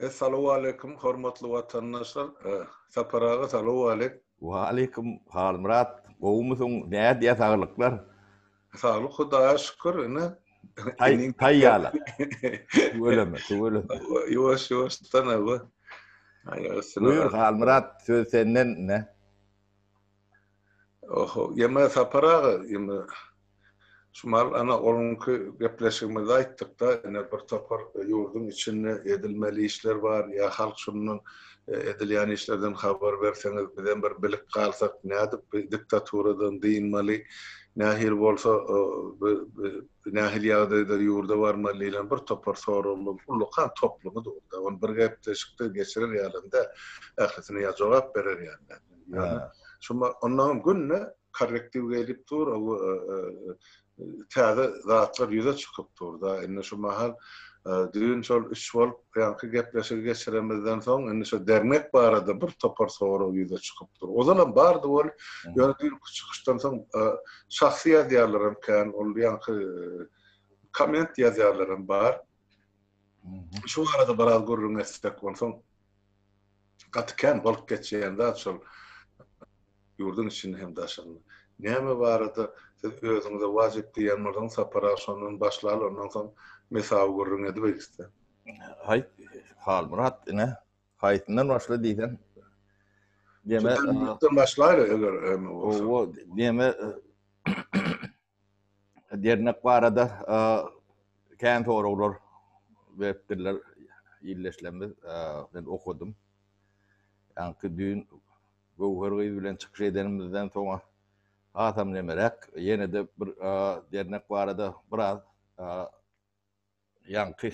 Essalawwaleýkum hormatly watandaşlar. Sapar aga salowwaleýk. Waleýkim Halmyrat gowumysyň nädýä saglyklar. Saglyk Hudaýa şükür ine. Taý taýýala. Tüweleme tüweleme. Ýuwaş ýuwaşdan aga. Aýak üstüne. Buýur Halmyrat söz senden ine. Oho, ýeme Sapar aga, ýeme şu mal ana onuňky gepleşigimizde aýtdykda, ine bir topar ýurduň içinde edilmeli işler bar, ýa halk şundan edilýän işlerden habar berseňiz, bizem bir bilip galsak, nädip bu diktaturadan dynmaly, nähili bolsa bu nähili ýagdaýda ýurda barmaly diýlen bir topar soraglar ullakan toplumy dur-da. Ony bir gepleşikde geçirer ýalam däl, ählisine ýa jogap berer ýaly däl. Ýöne şu ondan günde korrektiw gelip dur, täze zatlar ýüze çykyp dur da. Indi şu mahal düýn şol üç bolup ýaňky gepleşigi geçiremizden soň indi şu dernek barada bir topar sorag ýüze çykyp dur. Ozalam bardy ol, ýöne düýnki çykyşdan soň şahsy ýazýarlar hem kän, ol ýaňky komment ýazýarlar hem bar. Şu barada biraz gürrüň etsek onsoň gaty kän bolup geçýän zat şol ýurduň içinde hem daşynda. Näme barada siz özüňize wajyp diýýän bolsaňyz Sapar aga şondan başlaly ondan soň mesawy gürrüň ediberisde. Haý Halmyrat ine haýsyndan başla diýseň. Deme Şu başlaýly eger eme bolsa. Owo deme Dernek barada kän soraglar beripdirler ildeşlerimiz. Men okadym. Ýaňky düýn Göwher gyz bilen çykyş edenimizden soňa hasam nemeräk ýene-de bir dernek barada biraz ýaňky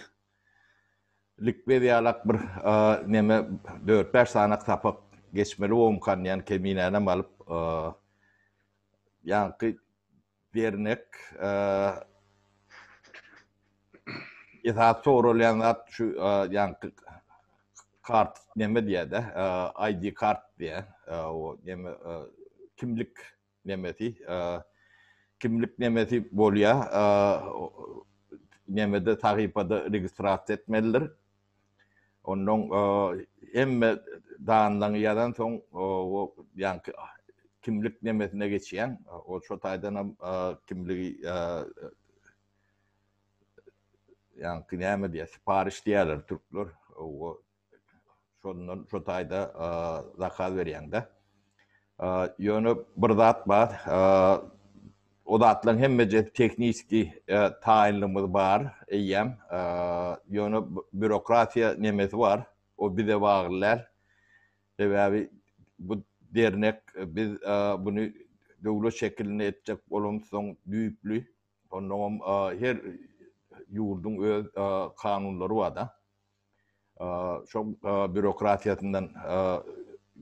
likbez ýalak bir neme dört-bäş sanak sapak geçmeli bolmykan diýen keminänem alyp ýaňky dernek esasy soralýan zat şu ýaňky kart neme diýýär-de ID kart diýýär o neme kimlik nemesi kimlik nemesi bolýar nemede sahypada registrasiýa etmelidir. Ondan hemme danlaňy ýazan soň o ýaňky kimlik nemesine geçýäň. O şo taýdan hem kimligi ýaňky näme diýýär, sipariş diýýärler türkler. O Şondan şo taýda zakaz berýäňde. Ýöne bir zat bar. O zatlaryň hemmejesi tehniki taýynlygymyz bar eýýäm. Ýöne býurokratiýa nemesi bar. O bize bagly däl. Sebäbi bu dernek biz buny döwlet şekilinde etjek bolamyzsoň düýpli. Onnoňam her ýurduň öz kanunlary bar-da. Şo býurokratiýasyndan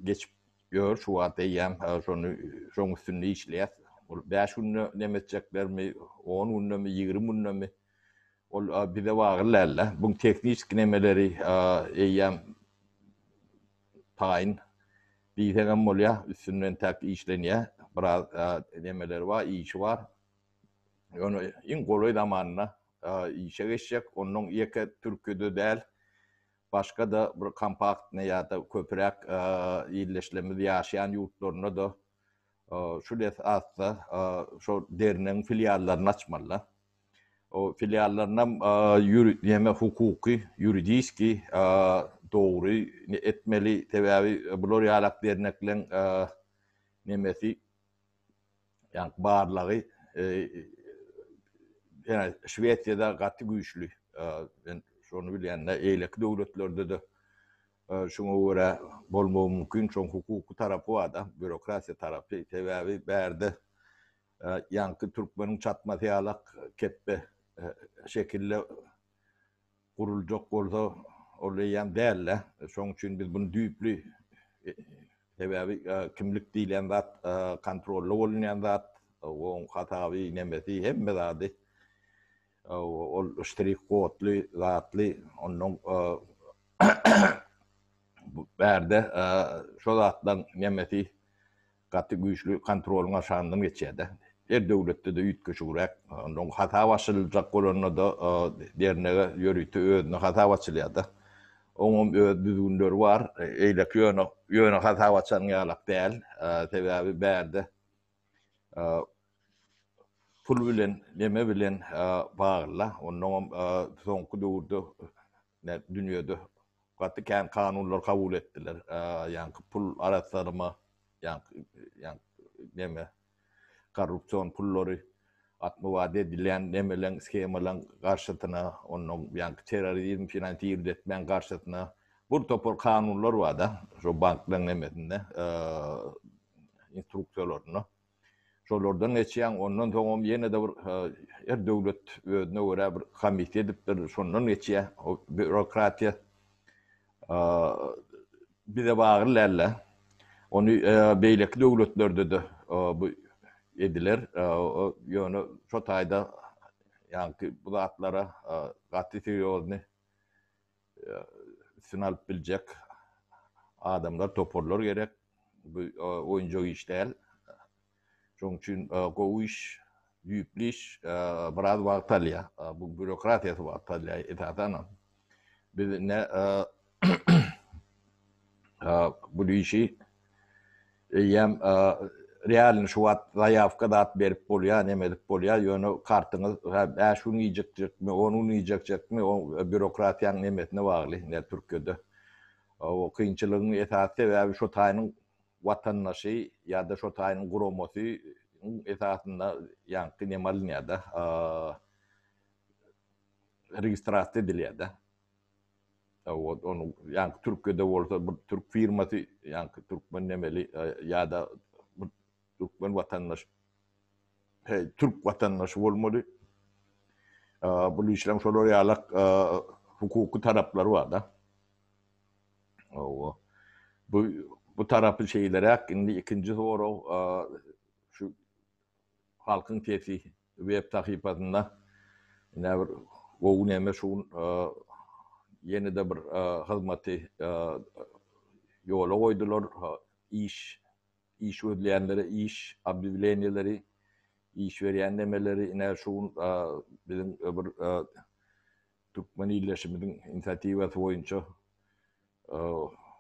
geçip ýör şu wagt eýýäm şony şoň üstünde işleýäs. Ol 5 günde neme etjeklermi, 10 gündemi, 20 gündemi ol bize bagly däl-de. Buň tehniki nemeleri eýýäm taýyn diýseňem bolýar, üstünden täk işlenýär. Biraz nemeleri bar, işi bar. Ýöne iň golaý zamanda işe geçjek. Onnoň ýeke Türkiýede däl, başga-da bir kompaktny ýa-da köpräk ildeşlerimiz ýaşaýan ýurtlarynda-da şul esasda şol dernegiň filiallaryny açmalylar. O filiallarynam ýeme hukuky, ýuridiski dogry etmeli. Sebäbi bular ýalak dernekleň nemesi Ýagny barlagy ýa Şwesiýada gaty güýçli. Men şony bilýän-de, eýleki döwletlerde-de şuňa görä bolmagy mümkin. Şoň hukuky tarapy bar-da, býurokratiýa tarapy. Sebäbi bärde ýaňky türkmeniň çatmasy ýalak kepbe şekilde guruljak bolsa, ol eýýäm däl-de. Şoň üçin biz buny düýpli, sebäbi kimlik diýlen zat kontrolda bolunýan zat, oň hasaby, nemesi, hemme zady ol ştrih kodly, zatly, onnoň bärde şo zatlaryň nemesi gaty güýçli kontrolyň aşagyndan geçýär-de. Her döwletde-de üýtgeşigräk. Ondan hasap açyljak bolanda-da dernege ýörite özüne hasap açylýar-da. Oňam öz düzgünleri bar. Eýleki ýöne ýöne hasap açan ýalak däl. Sebäbi bärde pul bilen, neme bilen bagly. Onnoňam soňky döwürde dünýede gaty kän kanunlar kabul etdiler. Ýaňky pul arassalama, ýaňky neme korrupsion pullary atmywat edilýän nemeleň, shemalaň garşysyna, onnoň ýaňky terrorizm finansirowat etmäň garşysyna bir topar kanunlar bar-da, şo banklaň nemesinde, instruksiýalarynda. Şolardan geçýäň, ondan soňam ýene-de bir her döwlet özüne görä bir komissiýa edipdir, şondan geçýär. O býurokratiýa bize bagly däl-de. Ony beýleki döwletlerde-de bu ediler. Ýöne şo taýda ýaňky bu zatlara gaty serýozny üstüne alyp biljek adamlar, toparlar gerek. Bu oýunjak iş däl. Şonuň üçin gowy iş, düýpli iş biraz wagt alýar. Bu býurokratiýasy wagt alýar esasanam. Biz ine bu işi eýýäm realny şu wagt zaýawka zat berip bolýar, neme edip bolýar, ýöne kartyňyz 5 gün gijikjekmi, 10 gün gijikjekmi, o býurokratiýanyň nemesine bagly, ine Türkiýede. O kynçylygyň esasy sebäbi şo taýynyň watandaşy ýa-da şo taýynyň guramasy esasynda ýaňky neme alynýar-da, registrasiýa edilýär-de. Ony ýaňky Türkiýede bolsa bir türk firmasy, ýaňky türkmen nemeli ýa-da bir türkmen watandaş, heý, türk watandaşy bolmaly. Bu işleň şolar ýalak hukuky taraplary bar-da. Hawa. Bu bu tarapy şeýleräk. Indi ikinji sorag şu Halkyň sesi web sahypasynda ine bir gowy neme şu gün ýene-de bir hyzmaty ýola goýdular. Iş iş gözleýänlere iş obýawleniýeleri, iş berýän nemeleri ine şu gün biziň bir Türkmen ildeşimiziň inisiatiwasy boýunça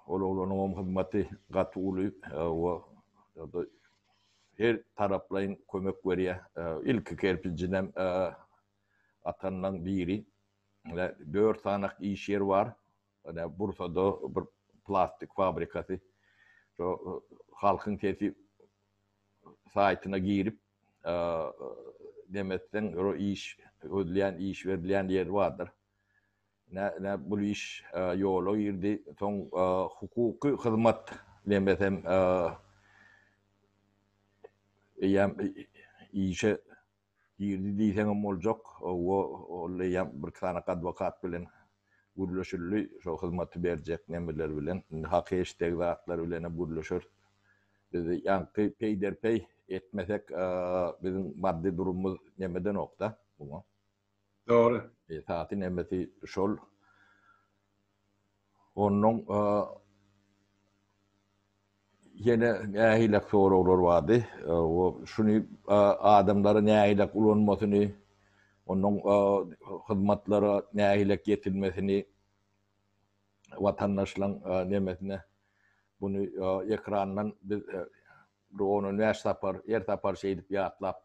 ol oglanyňam hyzmaty gaty uly we her taraplaýyn kömek berýär. Ilki kerpijinem atanlaň biri. Dört sanak iş ýeri bar. Ine Bursada bir plastik fabrikasy. Şo Halkyň sesi saýtyna girip neme etseň, ýo iş gözleýän, iş berilýän ýeri bardyr. Ine, ine bul iş ýola girdi. Soň hukuky hyzmat nemesem eýýäm işe Girdi diýseňem boljak. Hawa, ol eýýäm birki sany adwokat bilen gürleşildi, şo hyzmaty berjek nemeler bilen. Indi haky-heşdegi zatlar bilenem gürleşeris. Biz ýaňky peýderpeý etmesek, biziň maddy durumymyz nemedenok-da muňa. Dogry. Esasy nemesi şol. Onnoň Ýene nähilek soraglar bardy. O şuny adamlara nähilek ulanmasyny, onuň hyzmatlara nähilek ýetilmesini watandaşlaň nemesine buny ekrandan biz bir on-on bäş sapar, her sapar şeýdip ýatlap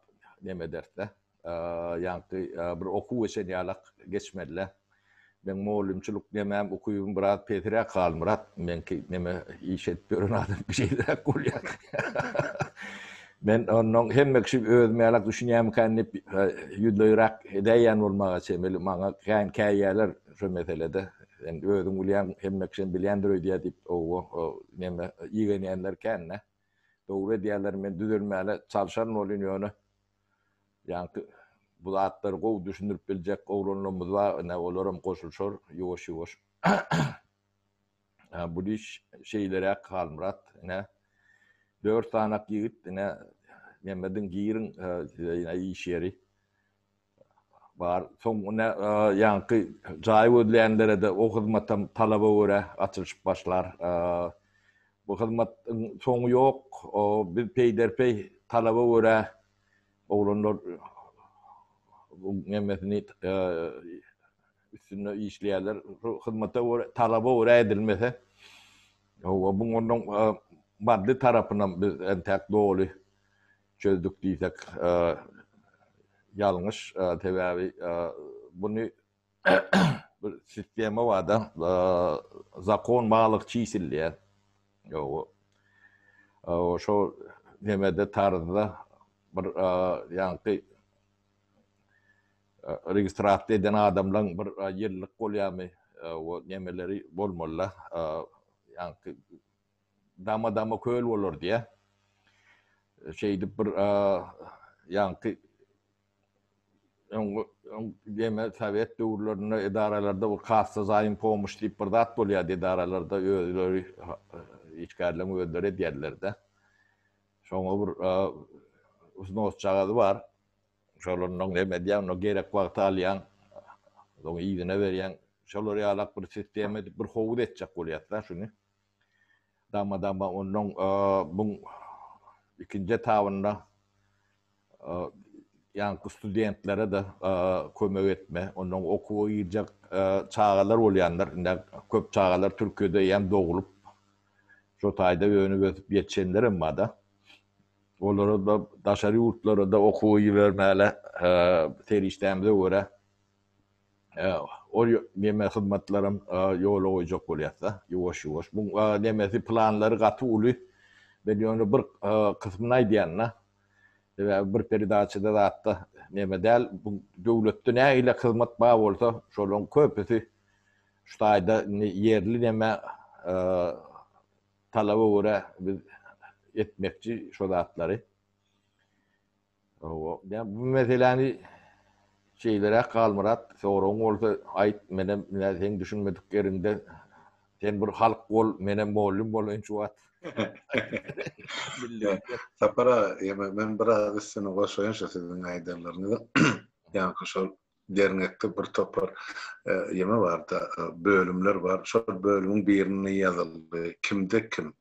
neme ederis-de. Ýaňky bir okuw geçen ýalak geçmeli-dä. Meň mugallymçylyk nemäm, ukybym biraz pesiräk Halmyrat. Meňki neme iş edip ýören adam şeýleräk bolýar. Men onnoň hemme kişi özüm ýalak düşünýärmikän diýip ýüzleýräk edäýýän bolmaga çemeli. Maňa kän käýýärler şo meselede. Sen özüň bilýäň, hemme kişem bilýändir öýdýär diýip, owo, neme igenýänler kän-dä. Dogry edýärler, men düzelmäne çalşaryn welin ýöne Ýaňky bu zatlary gowy düşündirip biljek oglanlarymyz bar, ine olaram goşulyşar ýuwaş-ýuwaş. Bu iş şeýleräk Halmyrat, ine dört sanak ýigit, ine nemediň giriň size ine iş ýeri bar. Soň ine ýaňky jaý gözleýänlere-de o hyzmatam talaba görä açylyşyp başlar. Bu hyzmatyň soňy ýok. Biz peýderpeý talaba görä oglanlar bu nemesini. üstünde işleýärler. Şu hyzmata görä, talaba görä edilmese, hawa, bu onuň maddy tarapynam biz entäk doly çözdük diýsek ýalňyş. Sebäbi buny bir sistema bar-da, zakon malych çisil diýýär. Hawa. Şo nemede tarzda bir ýaňky registrasiýa eden adamlaň bir ýyllyk bolýarmy, o nemeleri bolmaly-da. Ýaňky dama-dama köl bolar diýýär. Şeýdip bir ýaňky öň öň neme sowet döwürlerinde edaralarda bir kassa zaým pomoş diýip bir zat bolýardy edaralarda özleri işgärleriň özleri edýärdiler-de. Şoňa bir wznosjagazy bar. Şolaryndan neme edýäň, onda gerek wagty alýaň, soň yzyna berýäň. Şolar ýalak bir sistema edip bir howuz etjek bolýas-da şuny. Dama-dama ondan buň ikinji etabynda ýaňky studentlere-de kömek etme, ondan okuwa girjek çagalar bolýanlar, indi köp çagalar Türkiýede eýýäm doglup, şo taýda önüp-ösüp ýetişenlerem bar-da. Olara-da daşary ýurtlara-da okuwa ibermäle serişdämize görä ol neme hyzmatlaram ýola goýjak bolýas-da, ýuwaş-ýuwaş. Bu nemesi planlary gaty uly. Men ýöne bir kysmyny aýdýan-da. Sebäbi bir peredaçada zatda neme däl, bu döwletde nähili hyzmat bar bolsa, şolaryň köpüsi şu taýda indi ýerli neme talaba görä biz etmekçi şo zatlary. Hawa, bu meseläni şeýleräk Halmyrat, soragyň bolsa aýt, menem ine seň düşünmedik ýeriňde sen bir halk bol, menem mollum bolaýyn şu wagt. Sapar aga, ýa men biraz üstüne goşaýyn şu siziň aýdanlaryňyzyň. Ýaňky şol Dernekde bir topar ýeme bar-da, bölümler bar. Şol bölümiň birinde ýazyldy, kimde kim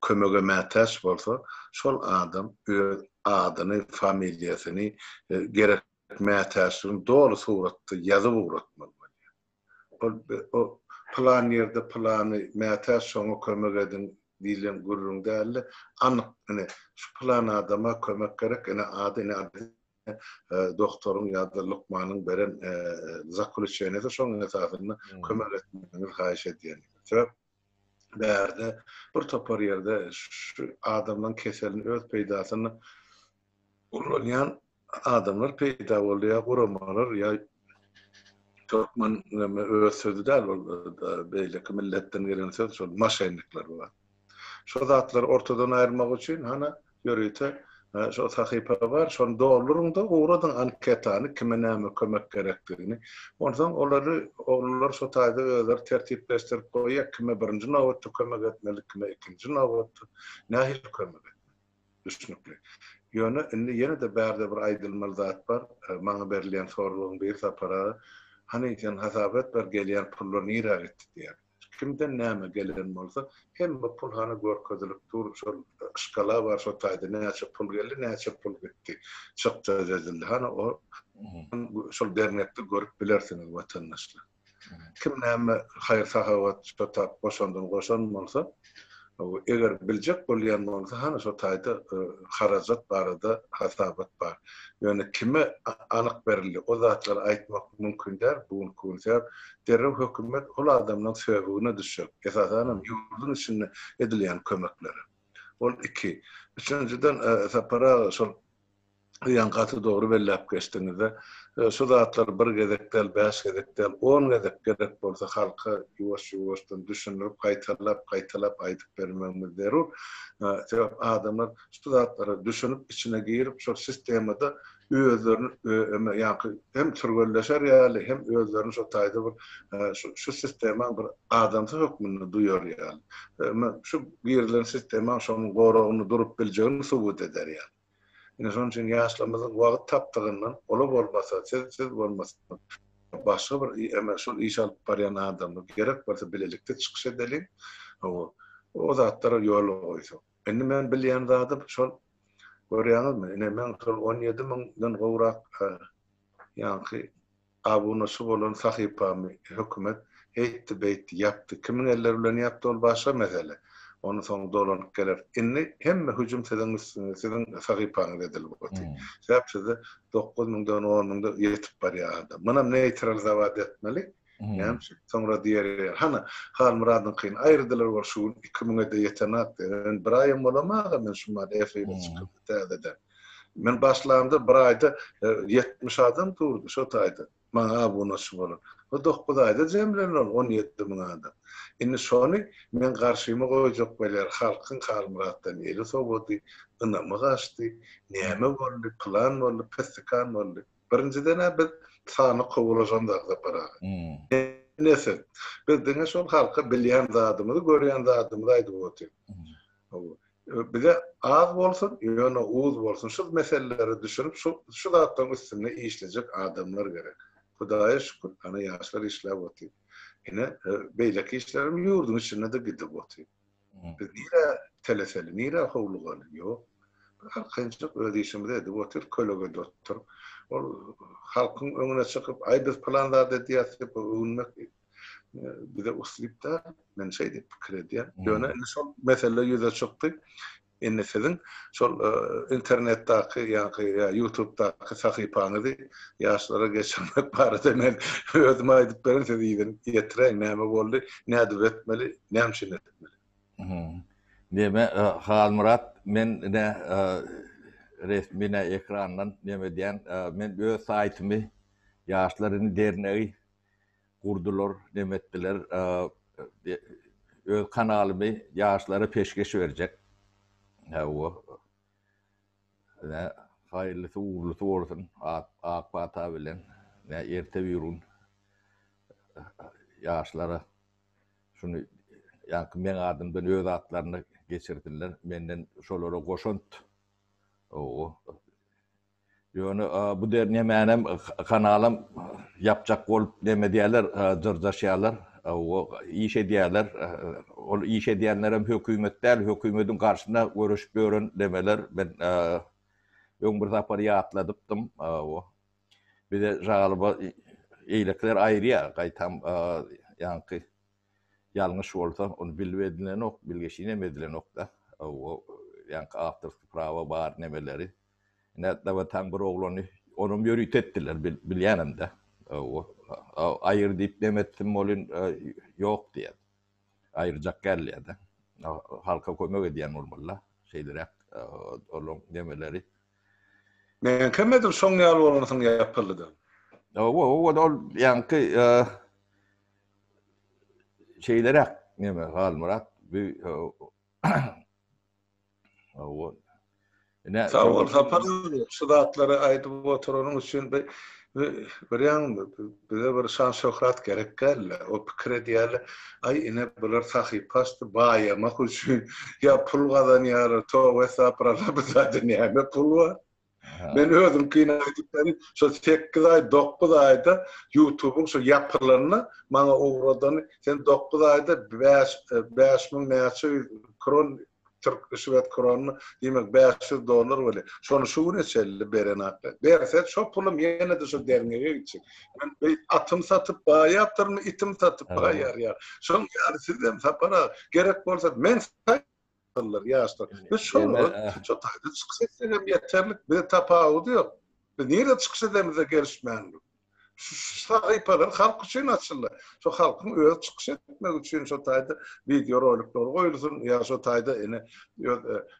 kömege mätäç bolsa, şol adam öz adyny, familiýasyny, gerek mätäçligini doly suratda ýazyp ugratmaly bolýar. Ol o pylan ýerde pylany mätäç, şoňa kömek ediň diýlen gürrüň däl-de, anyk ine, şu pylan adama kömek gerek, ine ady, ine adresi, Doktoryň ýa-da lukmanyň beren zaklýuçeniýasy şonuň esasynda kömek etmegiňizi haýyş edýän. Sebäp bärde bir topar ýerde şu adamlaryň keselini öz peýdasyna ulanýan adamlar peýda boldy ýa guramalar ýa türkmen öz sözi däl ol beýleki milletden gelen söz şol maşennikler bar. Şo zatlary ortadan aýyrmak üçin hana ýörite şo sahypa bar, şony dolduryň-da, ugradyň anketany, kime näme kömek gerekdigini. Onsoň olary oglanlar şo taýda özleri tertipleşdirip goýýar, kime birinji nobatda kömek etmeli, kime ikinji nobatda, nähili kömek etmeli. Düşnükli. Ýöne indi ýene-de bärde bir aýdylmaly zat bar, maňa berilýän soraglaryň biri Sapar aga, hany sen hasap et ber gelýän pullar nirä gitdi diýýär. Kimden näme gelen bolsa, hemme pul hany görkezilip dur, şol şkala bar şo taýda näçe pul geldi, näçe pul gitdi, çykdajy edildi. Hany o şol dernekde görüp bilersiňiz watandaşlar. Kim näme haýyr-sahawat şo tap goşandyny goşan bolsa, Eger biljek bolýan bolsa, hany şo taýda harajat barada hasabat bar. Ýöne kime anyk berildi, o zatlary aýtmak mümkin däl bu günki gün. Sebäp derrew hökümet ol adamlaryň söbügine düşjek. Esasanam ýurduň içinde edilýän kömeklere. Ol iki. Üçünjiden, Sapar aga, şol Ýaňy gaty dogry belläp geçdiňizde. Şu zatlar bir gezek däl, bäş gezek däl, on gezek gerek bolsa halka ýuwaş-ýuwaşdan düşündirip, gaýtalap, gaýtalap aýdyp bermegimiz zerur. Sebäp adamlar şu zatlara düşünip, içine girip, şol sistemada özlerini ýaňky hem türgenleşer ýaly, hem özlerini şo taýda bir şu sistemaň bir adamsy hökmünde duýar ýaly. Şu girilen sistemaň şonuň goragynda durup biljegini subut eder ýaly. Ine şonuň üçin ýaşlarymyzyň wagt tapdygyndan, ola bolmasa siz, siz bolmasa başga bir eme şol iş alyp barýan adamlar gerek bolsa bilelikde çykyş edeliň. Hawa, o zatlary ýola goýsak. Indi men bilýän zadym şol görýäňizmi, ine men şol 17 müňden gowrak ýaňky. Abunaçy bolan sahypamy hökümet heýtdi beýtdi ýapdy. Kimiň elleri bilen ýapdy ol başga mesele. Ony soň dolanyp geler. Indi hemme hüjüm siziň üstüňize siziň sahypaňyza edilip otyr. Sebäp sizde 9 müňden on müňden ýetip barýar adam. Munam neýtralizowat etmeli. Näme üçin? Soňra diýer ýaly, hany, Halmyradyňkyny aýyrdylar bol şu gün iki müňe-de ýetenak diýer. Men bir aýam bolamag-a men şu mahal efire çykyp täzeden. Men başlamda bir aýda 70 adam durdy şo taýda. Maňa abunaçy bolan. Bu 9 aýda jemlendi ol 17 müň adam. Indi şony men garşyma goýjak bolýar. Halkyň Halmyratdan eli sowady, ynamy gaçdy, näme boldy, pylan boldy, pisdikan boldy. Birinjiden-ä biz sany kowulaşan Sapar aga. Ine siz. Biz diňe şol halka bilýän zadymyzy, görýän zadymyzy aýdyp otyrys. Bize az bolsun, ýöne uz bolsun. Şu meselelere düşünip, şu şu zatlaryň üstünde işlejek adamlar gerek. Hudaýa şükür, ana ýaşlar işläp otyr. Ine, beýleki işlerem ýurduň içinde-de gidip otyr. Biz nirä teleseli, nirä howlugaly? Ýok. Biz arkaýynjyk öz işimizi edip otyrys, kölegede oturyp. Ol halkyň öňüne çykyp, aý biz pylan zat edýäs diýip öwünmek bize uslyp däl. Men şeý diýip pikir edýän. Ýöne indi şol mesele ýüze çykdy. Indi siziň şol internetdäki ýaňky ýa ýutubdaky sahypaňyzy ýaşlara geçirmek barada men özüm aýdyp berin, siz yzyny ýetiräýiň, näme boldy, nädip etmeli, näme üçin etmeli? Neme Halmyrat men ine resmi ine ekrandan neme edýän men öz saýtymy ýaşlar indi dernegi gurdular, neme etdiler, öz kanalymy ýaşlara peşgeş berjek. Hawa. Ine, haýyrlysy, ugurlysy bolsun, ak, ak pata bilen. Ine, erte bir gün ýaşlara şuny ýaňky meň adymdan öz atlaryna geçirsinler. Menden şolara goşant. Hawa. Ýöne bu der nemänem kanalam ýapjak bolup neme edýärler, jyrjaşýarlar, iş edýärler. Ol iş edýänlerem hökümet däl, hökümediň garşyna göreşip ýören nemeler. Men öň bir sapar ýatladypdym. Bize žalba eýlekiler aýyrýar, gaýtam ýaňky Ýalňyş bolsa, ony bilip edilenok, bilgeşinem edilenok-da. O ýaňky awtorskiý prawa bar nemeleri. Ine, Dawetaň bir oglany, onam ýörite etdiler, bilýänem-de. Aýyr diýip neme etdim welin, ýok diýýär. Aýyrjak däl diýýär-de. Halka kömek edýän bolmaly-da, şeýleräk olaň nemeleri. Meňkem edil şoň ýaly bolansoň ýapyldy-da. Hawa, ol ýaňky Şeýleräk neme Halmyrat bu Hawa. Ine Sag bol Sapar şu zatlary aýdyp oturanyň üçin bir bilýäňmi bize bir şan şöhrat gerek däldi. O pikir edýärler, aý ine bular sahypa açdy baýamak üçin ýa pul gazanýarlar, toba estagfurallah bu zada näme pul bar? Men özümkini aýdyp berin, şo 8 aý, 9 aýda YouTube-yň şo ýapylanyny maňa ugradany, sen 9 aýda 5 5000 näçe ýüz kron türk şwed kronyny, diýmek 500 dollar bolýar. Şony şu güne çenli berenaklar. Berse şo pulum ýene-de şo derňege gitjek. Men beý atym satyp baýapdyrmy, itim satyp baýar ýaly. Şoň ýaly sizem Sapar aga, gerek bolsa men Ýaşlar, ýaşlar. Biz şolara şo taýda çykyş etsek hem ýeterlik. Bize tapawudy ýok. Biz nirede çykyş edemizde gelişmändir. Şu sahypalar halk üçin açyldy. Şo halkyň özi çykyş etmek üçin şo taýda wideo rolikler goýulsyn ýa şo taýda ine öz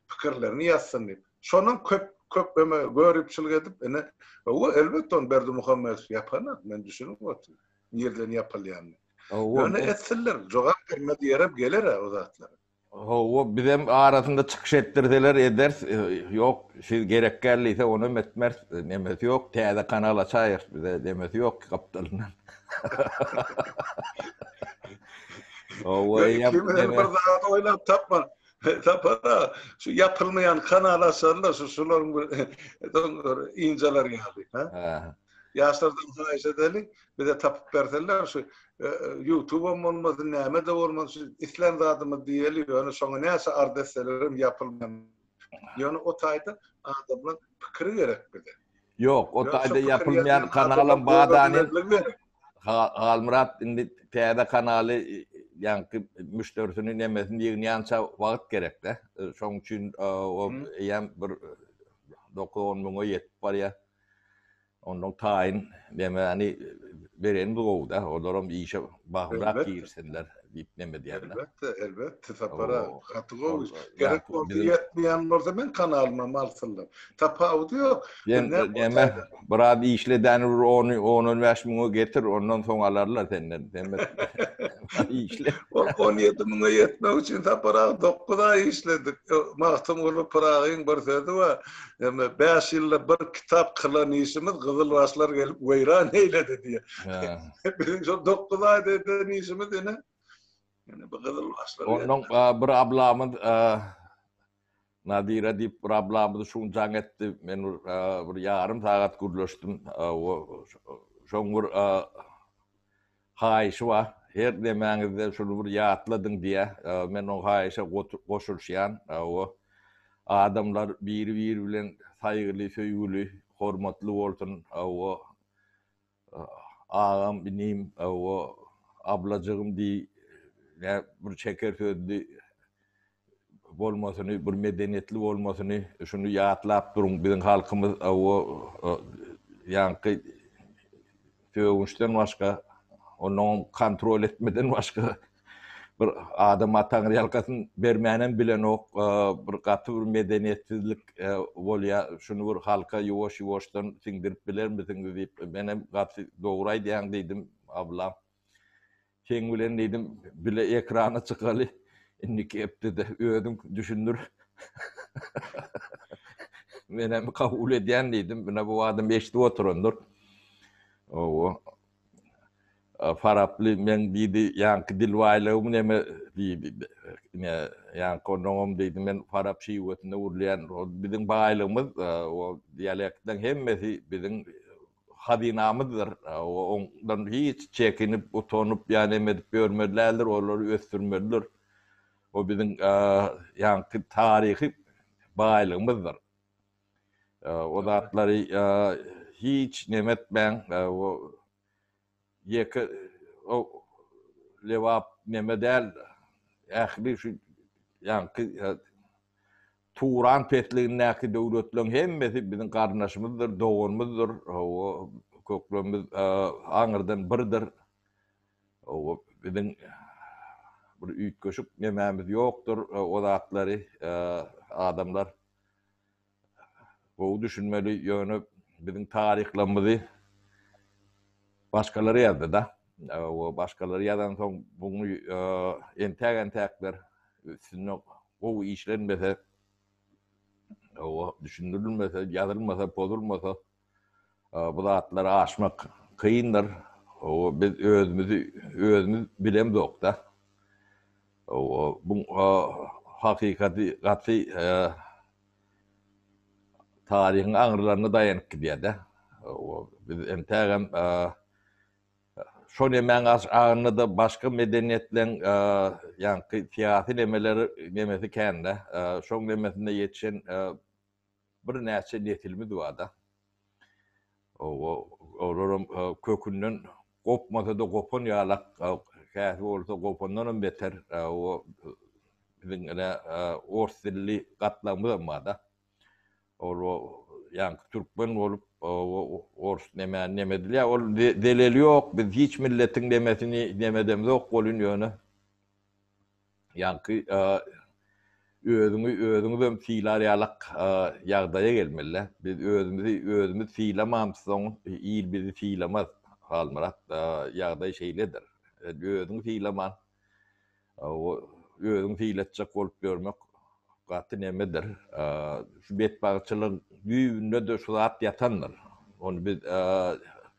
pikirlerini ýazsyn diýip. Şondan köp köp öme göripçilik edip ine o elbetde ony Berdimuhamedow ýapanok men düşünip otyryn. Nirden ýapylýanyny. Ýöne etsinler, jogap bermez ýerem geler-ä o zatlara. Hawa, bizem arasynda çykyş etdirseler ederis. Ýok, siz gerek däl diýse onam etmeris. Nemesi ýok, täze kanal açaýarys bize nemesi ýok gapdalyndan. Hawa, eýýäm neme. Bir zat oýlap tapman. Sapar aga, şu ýapylmaýan kanal açarlar, şu şularyň bir ynjalar ýaly, ha? Ýaşlardan haýyş edeli, bize tapyp berseler şu ýutubam bolmasyn, näme-de bolmasyn, şu islän zadymyzy diýeli, ýöne şoňa näçe arz etselerem ýapylmaýan. Ýöne o taýda adamlaň pikiri gerek bize. Ýok, o taýda ýapylmaýan kanalam badany. Halmyrat indi täze kanaly ýaňky müşderisini nemesini ýygnýança wagt gerekde. Şoň üçin o eýýäm bir 9-10 müňe ýetip barýar. Ondan taýyn nemäni berenimiz gowy-da. Olaram işe bagymrak girişsinler diýip neme diýýän-de. Elbetde, elbetde Sapar aga. Gaty gowy iş. Gerek bolsa ýetmeýän bolsa meň kanalymam alsynlar. Tapawudy ýok. Sen neme biraz işledäni bir ony on-on bäş müňe getir, ondan soň alarlar senden. Sen işle. Ol 17 müňe ýetmek üçin Sapar aga 9 aý işledik. Magtymguly Pyragyň bir sözi bar. Ýöne bäş ýylda bir kitap kylan işimiz gyzylbaşlar gelip weýran eýledi diýýär. Biziň şol 9 aýda eden işimiz ine ine bu gyzylbaşlar. Ondan bir ablamyz Nadira diýip bir ablamyz şu gün jaň etdi. Men bir ýarym sagat gürleşdim. Şoň bir Haýyşy bar, her demäňizde şuny bir ýatladyň diýýä. Men oň haýyşa goşulyşýan. O adamlar biri-biri bilen saýgyly, söýgüli, hormatly bolsun. O agam, inim, o ablajygym diý, bir çeker sözli bolmasyny, bir medeniýetli bolmasyny şuny ýatlap duruň. Biziň halkymyz o ýaňky sögünçden başga, onnoňam kontrol etmeden başga bir adama taňryýalkasyn bermänem bilenok. Bir gaty bir medeniýetsizlik bolýar. Şuny bir halka ýuwaş-ýuwaşdan siňdirip bilermisiňiz diýip, menem gaty dogry aýdýaň diýdim, ablam. Seň bilen diýdim, bile ekrana çykaly. Indiki hepdede özüň düşündir. Menem kabul edýän diýdim. Mine bu adam eşidip oturandyr. Owo. Faraply men diýdi, ýaňky dil baýlygym neme diýdi. Ine, ýaňky onnoňam diýdi, men farap şiwesinde gürleýän. Ol biziň baýlygymyz, o dialektleriň hemmesi biziň hazynamyzdyr. Ondan hiç çekinip, utanyp ýa neme edip ýörmeli däldir, olary ösdürmelidir. O biziň ýaňky taryhy baýlygymyzdyr. O zatlary hiç neme etmäň, o ýeke o Lebap neme däl, ähli şu ýaňky Turan pesligindäki döwletleriň hemmesi biziň garyndaşymyzdyr, doganymyzdyr, hawa, köklerimiz aňyrdan birdir. Hawa, biziň bir üýtgeşik nemämiz ýokdur, o zatlary adamlar gowy düşünmeli, ýöne biziň taryhlarymyzy başgalar ýazdy-da. Hawa, başgalar ýazansoň buny entäk-entäkler üstünde gowy işlenmese, hawa, düşündirilmese, ýazylmasa, pozulmasa, bu zatlary aşmak kyndyr. Hawa, biz özümizi özümiz bilemzok-da. Hawa, bu hakykaty gaty taryhyň aňrylaryna daýanyp gidýär-de. Hawa, biz entägem Şo nemäň aşagynda-da başga medeniýetleň ýaňky syýasy nemeleri nemesi kän-de. Şoň nemesinde ýetişen birnäçe nesilimiz bar-da. Olaram kökünden gopmasa-da gopan ýalak, käsi bolsa gopandanam beter. Biziň ine ors dilli gatlagymyzam bar-da. Ol ýaňky türkmen bolup ors nemäni neme edilýär. Ol zeleli ýok. Biz hiç milletiň nemesini nemedemzok bolyn ýöne. Ýaňky özüňi özüňizem sylar ýalak ýagdaýa gelmeli. Biz özümizi özümiz sylamamsoň il bizi sylamaz. Halmyrat ýagdaý şeýledir. Özüňi sylaman Özüňi sylatjak bolup ýörmek gaty nemedir. Şu betbagtçylygyň düýbünde-de şu zat ýatandyr. Ony biz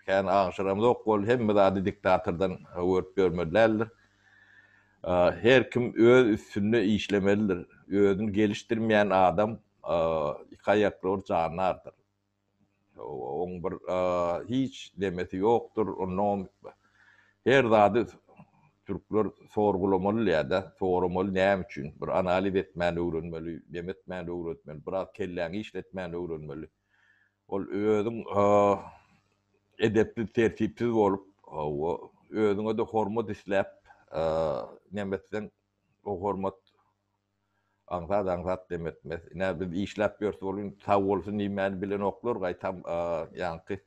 kän aňşyramzok bol, hemme zady diktatordan görüp ýörmeli däldir. Her kim öz üstünde işlemelidir. Özüni gelişdirmeýän adam iki aýakly bir jandardyr. Oň bir hiç demesi ýokdur. Onnoňam her zady türkler sorgulamaly diýýär-de, soramaly näme üçin? Bir analiz etmäni öwrenmeli, neme etmäni öwretmeli, biraz kelläňi işletmäni öwrenmeli. Ol özüň edepsiz, tertipsiz bolup, özüňe-de hormat isläp neme etseň, o hormat aňsat-aňsat dem etmez. Ine, biz işläp ýörüs, ol sag bolsun diýmäni bilenoklar, gaýtam ýaňky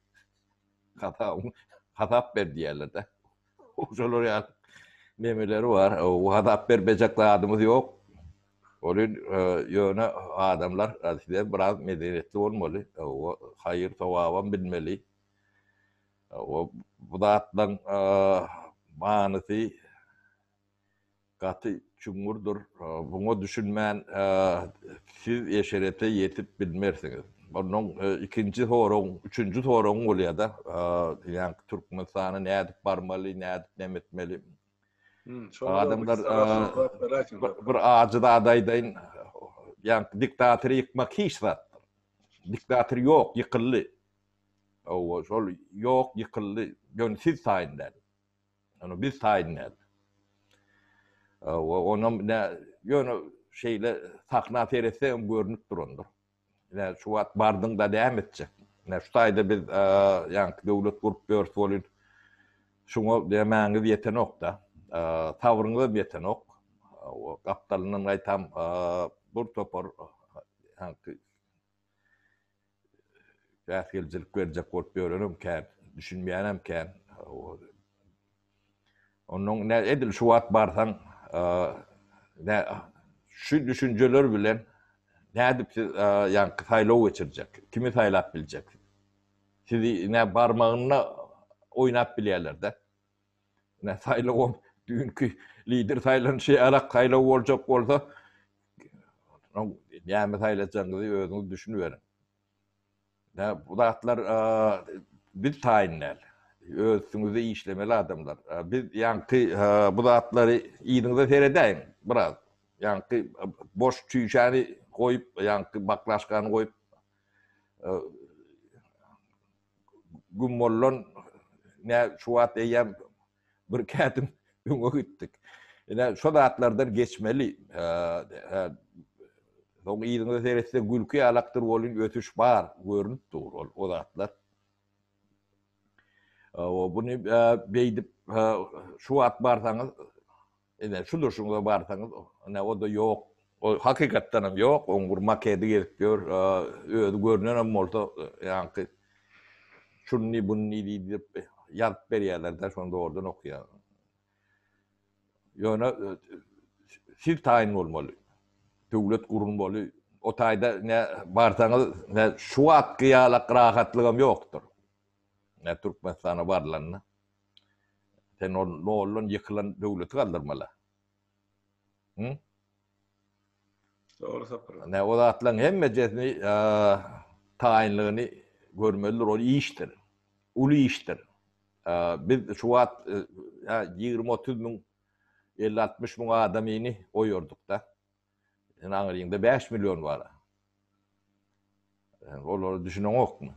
hasabyň hasap ber diýýärler-de. Şolar ýaly nemeleri bar. O hasap bermejek zadymyz ýok. Ol ýöne adamlar size biraz medeniýetli bolmaly. O haýyr sogabam bilmeli. O bu zatlaryň manysy Gaty çuňňurdyr. Buňa düşünmän siz eşerete ýetip bilmersiňiz. Onnoň ikinji soragyň, üçünji soragyň bolýar-da, ýaňky Türkmenistana nädip barmaly, nädip neme etmeli. Adamlar bir ajy zat aýdaýyn, ýaňky diktatory ýykmak hiç zatdyr. Diktator ýok, ýykyldy. Hawa, şol ýok, ýykyldy. Ýöne siz taýyn däl. Ony biz taýyn däl. Onam ne ýöne şeýle sahna seretsegem görnüp durandyr. Ine şu wagt bardyň-da näme etjek? Ine şu taýda biz ýaňky döwlet gurup ýörüs welin şuňa nämäňiz ýetenok-da. Sabryňyzam ýetenok. Gapdalyndan gaýtam bir topar ýaňky Päsgelçilik berjek bolup ýörenem kän, düşünmeýänem kän. Onnoň nä edil şu wagt barsaň, nä şu düşünjeler bilen nädip siz ýaňky saýlaw geçirjek, kimi saýlap biljek? Sizi nä barmagynda oýnap bilýärler-de. Nä saýlawam düýnki lider saýlanyşy ýalak saýlaw boljak bolsa, näme saýlajagyňyzy özüňiz düşüniberiň. Nä bu zatlar biz taýyn däl. Öz üstüňizde işlemeli adamlar. Biz ýaňky bu zatlary yzyňyza seredäýiň biraz. Ýaňky boş çüýşäni goýup, ýaňky baklaşkany goýup Güm bollan nä şu wagt eýýäm bir kädim öňe gitdik. Ine şo zatlardan geçmeli. Soň yzyňyza seretse gülki ýalakdyr welin ösüş bar, görünip dur ol o zatlar. O buny beýdip şu wagt barsaňyz Ine, şu durşuňyza barsaňyz, ine, o-da ýok. O hakykatdan hem ýok. Oň bir makedi gezip ýör. Özi görnenem bolsa, ýaňky şuny, buny diýip ýazyp berýärler-de, şony dogrudan okaýar. Ýöne siz taýyn bolmaly. Döwlet gurulmaly. O taýda ine barsaňyz, ine şu wagtky ýalak rahatlygam ýokdur. Ine Türkmenistana barlanda. Sen ol noldan ýykylan döwleti galdyrmaly. Hı? Dogry Sapar. Ne o zatlaryň hemmejesini taýynlygyny görmelidir, ol işdir. Uly işdir. Biz şu wagt 20-30 müň, 50-60 müň adamyny oýardyk-da. Sen aňryňda 5 million bar. Sen olara düşüneňokmy?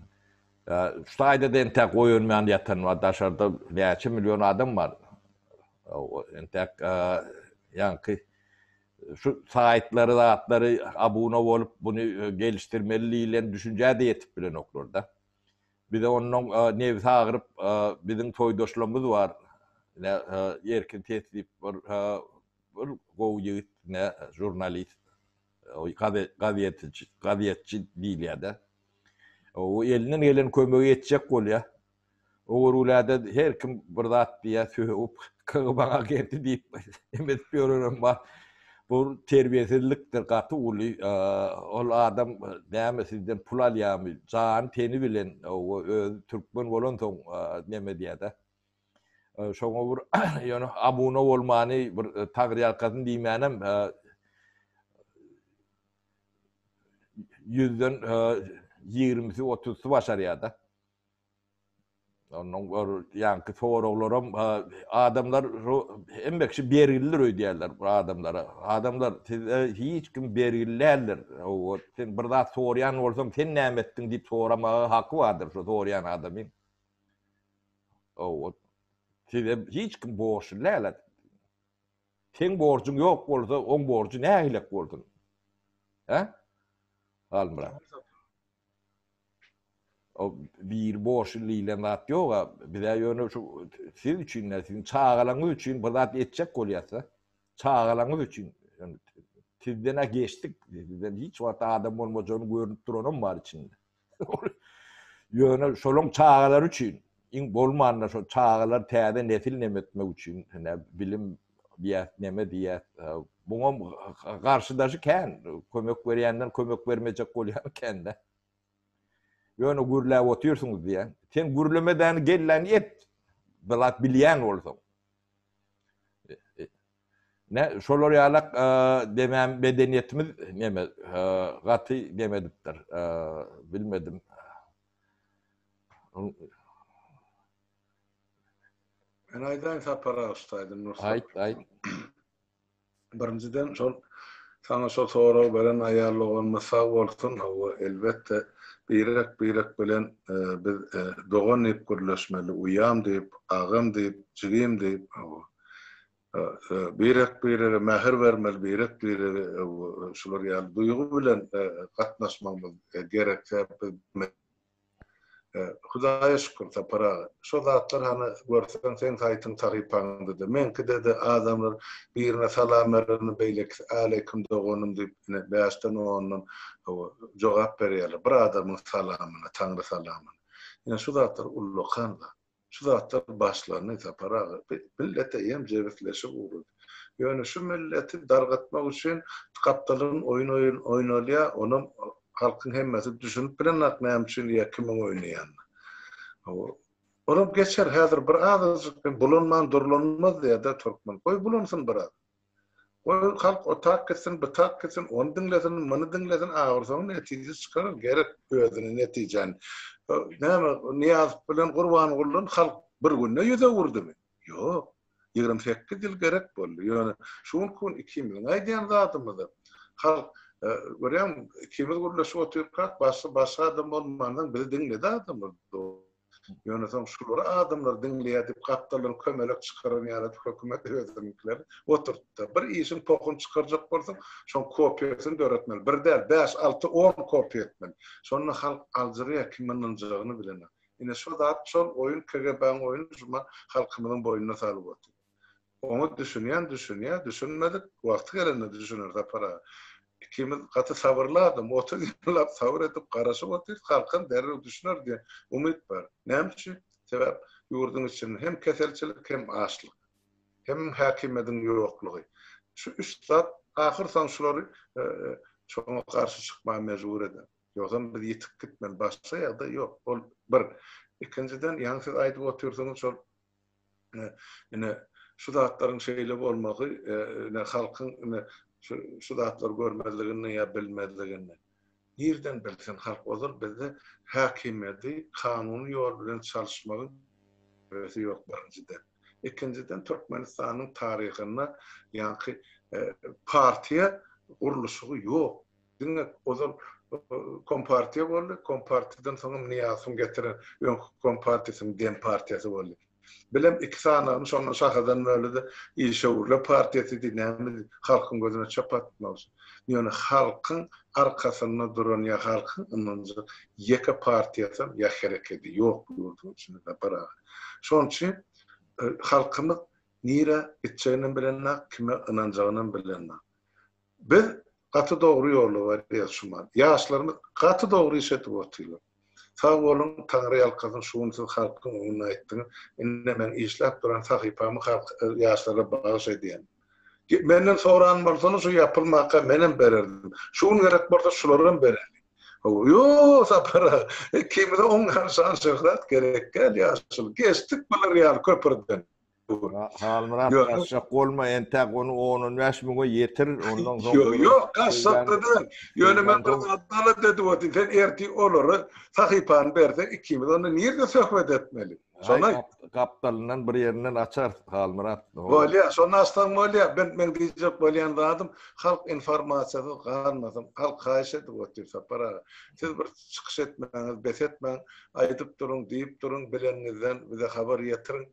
Şu taýda-da entäk oýanman ýatan bar, daşarda näçe million adam bar. Entäk ýaňky şu saýtlary zatlary abuna bolup buny gelişdirmeli diýlen düşünjä-de ýetip bilenoklar-da. Bize onnoň nebsi agyryp biziň toýdaşlarymyz bar. Erkin ses diýip bir Bir gowy ýigit ne žurnalist, gazetçi, gazetçi diýilýär-de. O elinden gelen kömegi etjek bolýar. O görgüläde her kim bir zat diýýär, sögüp, kygy maňa geldi diýip, em edip ýörenem bar. Bu terbiýesizlikdir, gaty uly. Ol adam näme sizden pul alýarmy? Jany teni bilen, özi türkmen bolansoň neme edýär-de. Şoňa bir ýöne abuna bolmany bir tagryýalkasyn diýmänem ýüzden ýigrimisi otuzsy başarýar-da. Ondan bir ýaňky soraglaram adamlar şu hemme kişi bergilidir öýdýärler bu adamlara. Adamlar size hiç kim bergili däldir. Sen bir zat soraýan bolsaň sen näme etdiň diýip soramaga haky bardyr şu soraýan adamyň. Hawa. Size hiç kim borçly däl. Seň borjuň ýok bolsa, oň borjy nähilek bolsun? Hä? Halmyrat. Bir boş diýlen zat ýok-a. Biz-ä ýöne şu siz üçin, siziň çagalaryňyz üçin bir zat etjek bolýas-da. Çagalaryňyz üçin. Sizden-ä geçdik. Sizden hiç wagt adam bolmajagyny görnüp duranam bar içinde. Ýöne şolaň çagalary üçin, iň bolmanda şo çagalar täze nesil neme etmek üçin, ine bilim diýäs, neme diýäs, buňam garşydaşy kän, kömek berýänden kömek bermejek bolýan kän-de. Ýöne gürläp otyrsyňyz diýýän. Sen gürlemedäni gelläni et. Bir zat bilýän bolsaň. Ne şolar ýalak demem medeniýetimiz neme gaty neme edipdir. Bilmedim. Men aýdaýyn Sapar aga şu taýdan rugsat. Aýt, aýt. Birinjiden şol saňa şol soragy beren aýal doganymyz sag bolsun. Hawa, elbetde birek birek bilen biz dogan diýip gürleşmeli, uýam diýip, agam diýip, jigim diýip, hawa. Birek birege mähir bermeli, birek birege şular ýaly duýgy bilen gatnaşmagymyz gerek. Sebäp biz Hudaýa şükür Sapar aga. Şo zatlar hany görseň seň saýtyň sahypaňda-da, meňkide-de adamlar birine salam berende beýlekisi aleýkum doganym diýip ine bäşden ondan hawa jogap berýärler bir adamyň salamyna, Taňry salamyna. Ine şu zatlar ullakan zat. Şu zatlar başlandy Sapar aga. Millet eýýäm jebisleşip ugrady. Ýöne şu milleti dargatmak üçin gapdalyn oýun oýun oýnalýar, onam halkyň hemmesi düşünip bilenok näme üçin ýa kimiň oýnaýanyny. Olam geçer häzir bir azajyk bulanman durlanmaz diýýär-de türkmen. Goý bulansyn biraz. Goý halk otak gitsin, butak gitsin, ony diňlesin, muny diňlesin, ahyrsoňy netije çykarar, gerek özüne netijäni. Näme, Nyýazow bilen Gurbangulydan halk bir günde ýüz öwürdimi? Ýok. 28 ýyl gerek boldy. Ýöne şu günki gün ikimiziň aýdýan zadymyzy halk, görýäňmi, ikimiz gürleşip otyrkak, başga başga adam bolmansoň bizi diňledi adamlar. Ýöne soň şulary adamlar diňleýär diýip gapdaldan kömelek çykaran ýaly edip hökümet özüniňkileri oturtdy. Bir işiň pohuny çykarjak bolsaň, şoň kopiýasyny döretmeli. Bir däl, bäş, alty, on kopiýa etmeli. Şonda halk aljyraýar, kime ynanjagyny bilenok. Ine şo zat, şol oýun KGB-niň oýny şuma halkymyzyň boýnuna salyp otyr. Oňa düşünýän düşünýär, düşünmedik wagty gelende düşüner Sapar aga. Ikimiz gaty sabyrly adam, 30 ýyllap sabyr edip garaşyp otyrys, halkam derrew düşüner diýen umyt bar. Näme üçin? Sebäp ýurduň içinde hem keselçilik, hem açlyk, hem häkimiýediň ýoklugy. Şu üç zat ahyr soň şulary şoňa garşy çykmaga mejbur eder. Ýogsam biz ýitip gitmeli, başga ýagdaý ýok. Ol bir. Ikinjiden, ýaňy siz aýdyp otyrsyňyz şol Ine, şu zatlaryň şeýle bolmagy, ine, halkyň ine, şu, şu zatlary görmezliginde ýa bilmezliginde. Nirden bilsin halk ozal bizde häkimiýeti kanuny ýol bilen çalyşmagyň tejribesi ýok birinjiden. Ikinjiden Türkmenistanyň taryhynda ýaňky partiýa gurluşygy ýok. Diňe ozal Kompartiýa boldy, Kompartiýadan soňam Nyýazowyň getiren öňki Kompartiýasynyň Dempartiýasy boldy. Bilem iki sanagyny şondan şahadan böldi-de, işewürler partiýasy diý, näme diý, halkyň gözüne çöp atmak üçin. Ýöne halkyň arkasynda duran ýa halkyň ynanjak ýeke partiýasam ýa herekedi ýok ýurduň içinde Sapar aga. Şonuň üçin halkymyz nirä gitjeginem bilenok, kime ynanjagynam bilenok. Biz gaty dogry ýolda barýas şumat. Ýaşlarymyz gaty dogry iş edip otyrlar. Sag boluň, Taňry ýalkasyn şu gün siz halkyň öňünde aýtdyňyz. Indi meň işläp duran sahypamy halk ýaşlara bagyş edýän. Menden soran bolsalar şu ýapylmaka menem bererdim. Şu gün gerek bolsa şularam bereli. Hawa, ýo Sapar aga, ikimize oň ýaly şan-şöhrat gerek däl ýaşuly. Geçdik bular ýaly köpürden. Halmyrat gaçjak bolma entäk ony on-on bäş müňe ýetir ondan soň Ýok ýok gaçjak-da däl. Ýöne men bir zat talap edip otyryn. Sen ertir olara sahypany berseň ikimiz onda nirde söhbet etmeli? Şony aýt. Gapdalyndan bir ýerinden açarys Halmyrat. Bolýar şony açsaň bolýar. Men meň diýjek bolýan zadym halk informasiýasyz galmasyn. Halk haýyş edip otyr Sapar aga. Siz bir çykyş etmäňizi bes etmäň. Aýdyp duruň, diýip duruň, bileniňizden bize habar ýetiriň.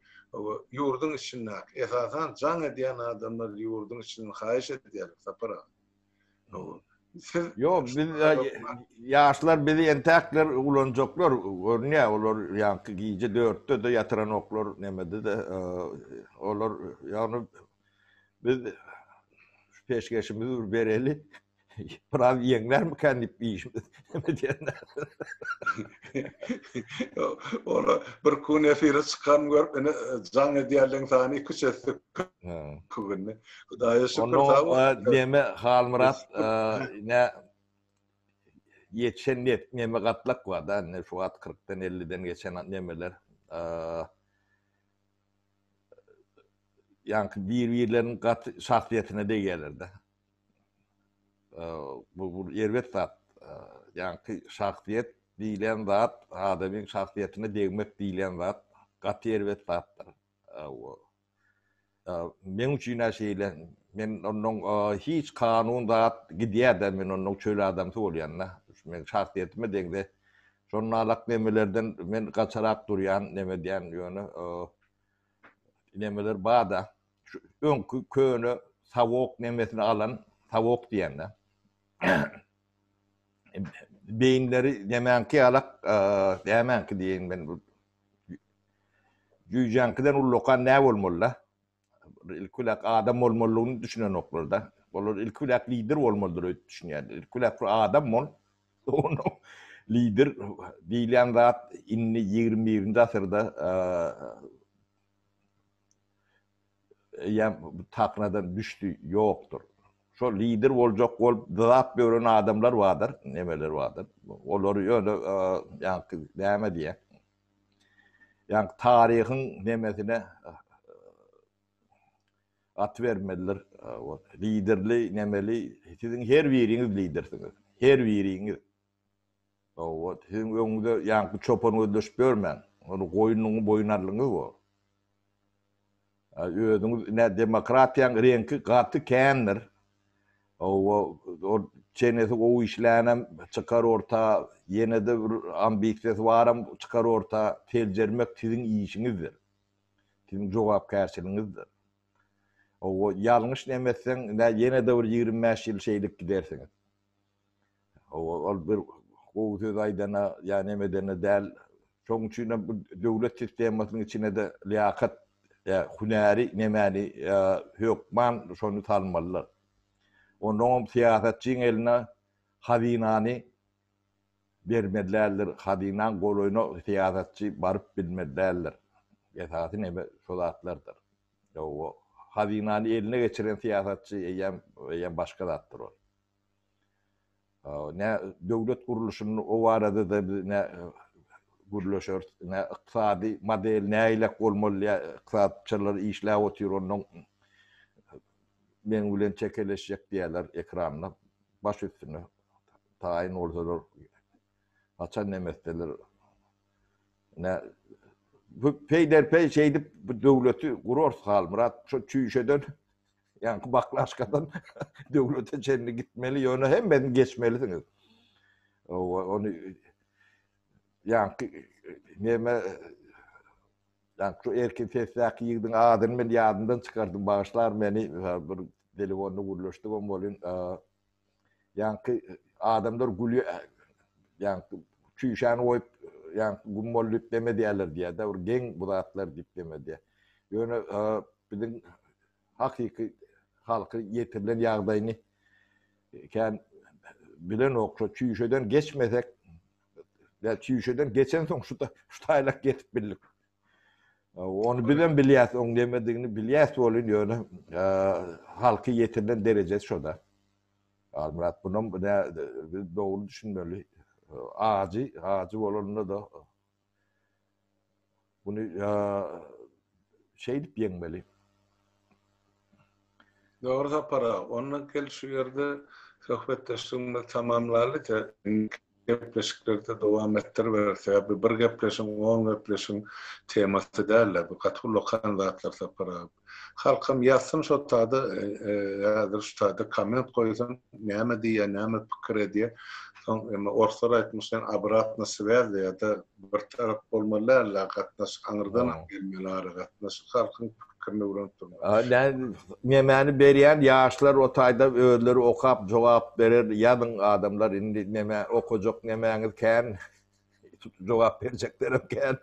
Ýurduň içindäki, esasan jaň edýän adamlar ýurduň içinden haýyş edýärler Sapar aga. Siz Ýok, biz ýaşlar bizi entäkler ulanjaklar görünýär. Olar ýaňky gije dörtde-de ýatyranoklar, nemede-de olar ýagny biz şu peşgeşimizi bir bereli. Biraz ýeňlärmikän diýip işimiz neme diýende. Ola bir kun efire çykan görüp ene jaň edýärleň sany iki-üç esse köpeldi. Hudaýa şükür sag bol. Neme Halmyrat ne ýetişen net neme gatlak bar da indi şu wagt kyrkdan elliden geçen nemeler. Ýaňky bir-birleriniň gaty şahsyýetine degýärler-de. Bu bu erbet zat. Ýaňky şahsyýet diýlen zat, adamyň şahsyýetine degmek diýlen zat gaty erbet zatdyr. Meň üçin-ä şeýle. Men onnoň hiç kanun zat gidýär-de, men onnoň çöl adamsy bolýan-da. Meň şahsyýetime deňze. Şonalak nemelerden men gaçarak durýan, neme edýän, ýöne nemeler bar-da. Şu öňki köne sawok nemesini alan sawok diýende. Beýinleri nemäňki ýalak, nämäňki diýeýin men bu. Jüýjäňkiden ullakan nä bolmaly-da? Ilki bilen adam bolmalydygyny düşünenoklar-da. Olar ilki bilen lider bolmalydyr öýdüp düşünýärler. Ilki bilen bir adam bol. Onda lider diýilýän zat indi 21-nji asyrda eýýäm bu taknadan düşdi, ýokdur. Şo lider boljak bolup dyzap ýören adamlar bardyr, nemeler bardyr. Olary ýöne ýaňky näme diýýär? Ýaňky taryhyň nemesine atybermelidir. Liderli, nemeli, siziň her biriňiz lidersiňiz. Her biriňiz. Hawa, siziň öňüňizde ýaňky çopan gözleşip ýörmäň. Ony goýnuňy boýun aldyňyz bor. Özüňiz ine demokratiýaň reňki gaty kändir. Hawa, ol çenesi gowy işlänem çykar orta, ýene-de bir ambisiýasy baram çykar orta, seljermek siziň işiňizdir. Siziň jogapkärçiligiňizdir. Hawa, ýalňyş neme etseň, ine ýene-de bir 25 ýyl şeýdip gidersiňiz. Ol bir gowy söz aýdana ýa neme edene däl. Şonuň üçin hem bu döwlet sistemasynyň içine-de liýakat, ýa hünäri nemäni hökman şony salmalylar. Onnoňam syýasatçyň eline hazynany bermeli däldir. Hazynaň golaýyna syýasatçy baryp bilmeli däldir. Esasy neme şo zatlardyr. Ýa hazynany eline geçiren syýasatçy eýýäm eýýäm başga zatdyr ol. Ne döwlet gurluşyny o barada-da biz ne gürleşeris, ne ykdysady model nägilek bolmaly diýä ykdysatçylar işläp otyr onnoň meň bilen çekeleşjek diýýärler ekranda baş üstüne taýyn bolsalar haçan neme etseler ne bu peýderpeý şeýdip bu döwleti gurarys Halmyrat şo çüýşeden Ýaňky baklaşkadan döwlete çenli gitmeli, ýöne hemmesini geçmelisiňiz. Ony ýaňky neme ýaňky şu erkin sesdäki ýigidiň adyny men ýadymdan çykardym, bagyşlar meni, bir telefonda gürleşdigem bolyn. Ýaňky adamlar gülýär, ýaňky çüýşäni goýup, ýaňky gum boldy diýip neme diýerler diýýär-de, bir geň bu zatlar diýip neme diýýär. Ýöne biziň hakyky halky ýetirilen ýagdaýyny kän bilenok. Şo çüýşeden geçmesek, ýa çüýşeden geçensoň şu şu taýlak ýetip bildik. Ony bizem bilýäs, oň nemedigini bilýäs welin, ýöne halky ýetirilen derejesi şo-da. Halmyrat, bunam biz dogry düşünmeli. Ajy, ajy bolanda-da Muny şeýdip ýeňmeli. Dogry Sapar aga. Onda gel şu ýerde söhbetdeşligimizi tamamlaly-da, indiki gepleşiklerde dowam etdiriberis. Sebäbi bir gepleşigiň, on gepleşigiň temasy däl-de, bu gaty ullakan zatlar Sapar aga. Halkam ýazsyn şo tada häzir şu taýda komment goýsun näme diýýär näme pikir edýär soň emme orslar aýtmyşlaýyn obratno swäz ýa-da bir tarap bolmaly däl gatnaşyk aňyrdanam gelmeli aragatnaşyk halkyň. pikirini öwrenip durmaly. Nemäni berýän ýaşlar o taýda özleri okap jogap berer ýazyň adamlar indi neme okajak nemäňiz kän jogap berjeklerem kän.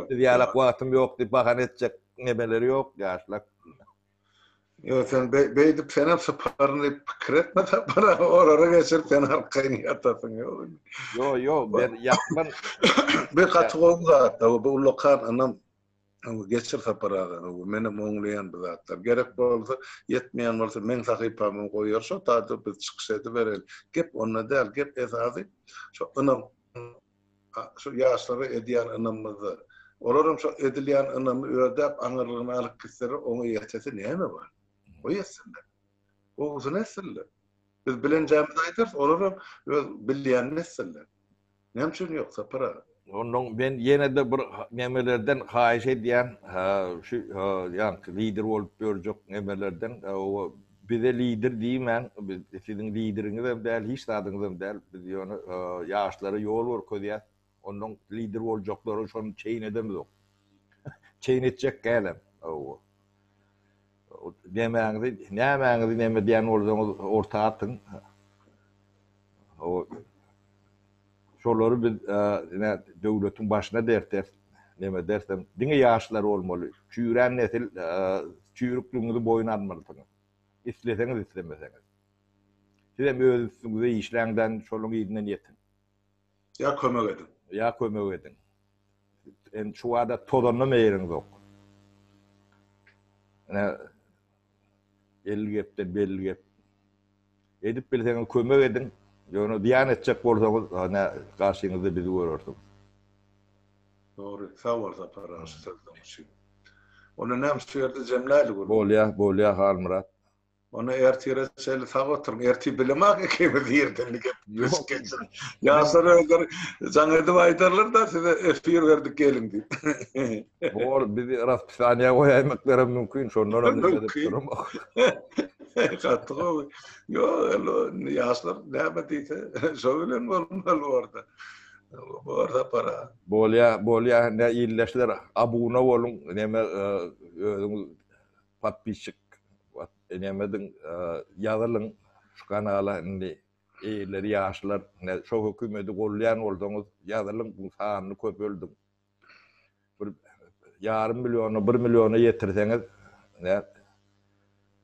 Biz ýalak wagtym ýok diýip bahana etjek nemeleri ýok ýaşlar. Ýok sen beýdip senem syparyny pikir etme Sapar aga olara geçirip sen arkaýyn ýatasyň ýok indi. Ýok ýok men ýatman. Bu gaty gowy zat bu ullakan ynam geçir Sapar aga menem oňlaýan bu zatlar gerek bolsa ýetmeýän bolsa meň sahypamam goýar şo taýda biz çykyş edibereli gep onda däl gep esasy şo ynam Şu ýaşlara edýän ynamymyzda. Olaram şo edilýän ynamy ödäp aňyrlygyna alyp gitseler oňa ýetesi näme bar? Goý etsinler. Gowusyny etsinler. Biz bilenjämizi aýdarys, olaram öz bilýänini etsinler. Näme üçin ýok Sapar aga? Onnoň men ýene-de bir nemelerden haýyş edýän, şu ýaňky lider bolup ýörjek nemelerden, Bize lider diýmäň, biz siziň lideriňizem däl, hiç zadyňyzam däl. Biz ýöne ýaşlara ýol görkezýäs. Onnoň lider boljaklary şony çeýnedemzok. Çeýnetjek dälem. Hawa. Nemäňizi, nämäňizi neme diýen bolsaňyz orta atyň. Hawa. Şolary biz ine döwletiň başyna derteris, neme edersem, diňe ýaşlar bolmaly. Çüýrän nesil çüýrükligiňizi boýun almalysyňyz. Isleseňiz, islemeseňiz. Sizem öz üstüňize işläňdän şolaň yzyndan ýetiň. Ýa kömek ediň. Ýa kömek ediň. Indi şu bada tozandan eýeriňzok. Ine Elli gepden belli gep. Edip bilseňiz kömek ediň. Ýöne zyýan etjek bolsaňyz, hany garşyňyzda bizi görersiňiz. Dogry. Sag bol Sapar aga şu sözleriň üçin. Onda näme şu ýerde jemläýli gürrüňi. Bolýa, bolýa Halmyrat. Onda ertire çenli sag oturyň. Ertir bilemok ikimiz irden gepleşik geçirip. Ýaşlar özleri jaň edip aýdarlar-da size efir berdik geliň diýip. Bor, bizi raspisaniýa goýaýmaklaram mümkin, şondanam neme edip duramok. Gaty gowy. Ýok, indi ýaşlar näme diýse, şo bilen bolmaly borda. Bor Sapar aga. Bolýa, bolýa, ine ildeşler abuna boluň, neme özüňiz podpisçik neme ediň, ýazylyň şu kanala indi eýleri ýaşlar, ine şo hökümeti gollaýan bolsaňyz ýazylyň, bu sanyny köpeldiň. Bir ýarym milliona, bir milliona ýetirseňiz, ine,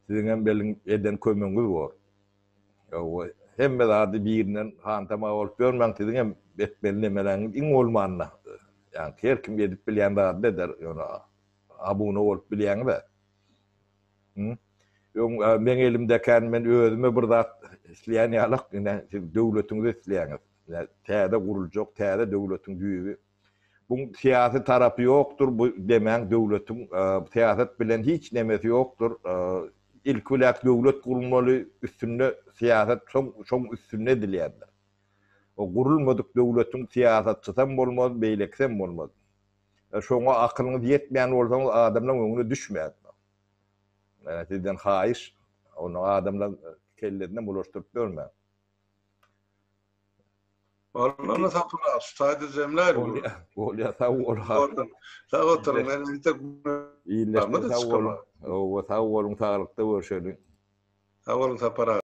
siziňem beliň eden kömegiňiz bor. Ýowa, hemme zady birinden hantama bolup ýörmäň, siziňem etmeli nemeleňiz iň bolmanda. Ýagny her kim edip bilýän zadyny eder, ýöne abuna bolup bilýäňiz-ä. Öň meň elimdekän men özüme bir zat isleýän ýalak, ine siz döwletiňizi isleýäňiz. Ine täze guruljak täze döwletiň düýbi. Buň syýasy tarapy ýokdur, bu demäň döwletiň syýasat bilen hiç nemesi ýokdur. Ilki biläk döwlet gurulmaly, üstünde syýasat soň şoň üstünde edilýändir. O gurulmadyk döwletiň syýasatçysam bolmaz, beýlekisem bolmaz. Şoňa akylyňyz ýetmeýän bolsaňyz adamlaň öňüne düşmäň. Sizden haýyş, ony adamlaň kellesine bulaşdyryp ýörmäň. Bolmasa sapyna şu taýda jemläýli. Bolýa, bolýa, sag bol. Sag oturyň, men entek Ildeşler sag boluň. Hawa, sag boluň, saglykda görşeliň. Sag boluň Sapar aga.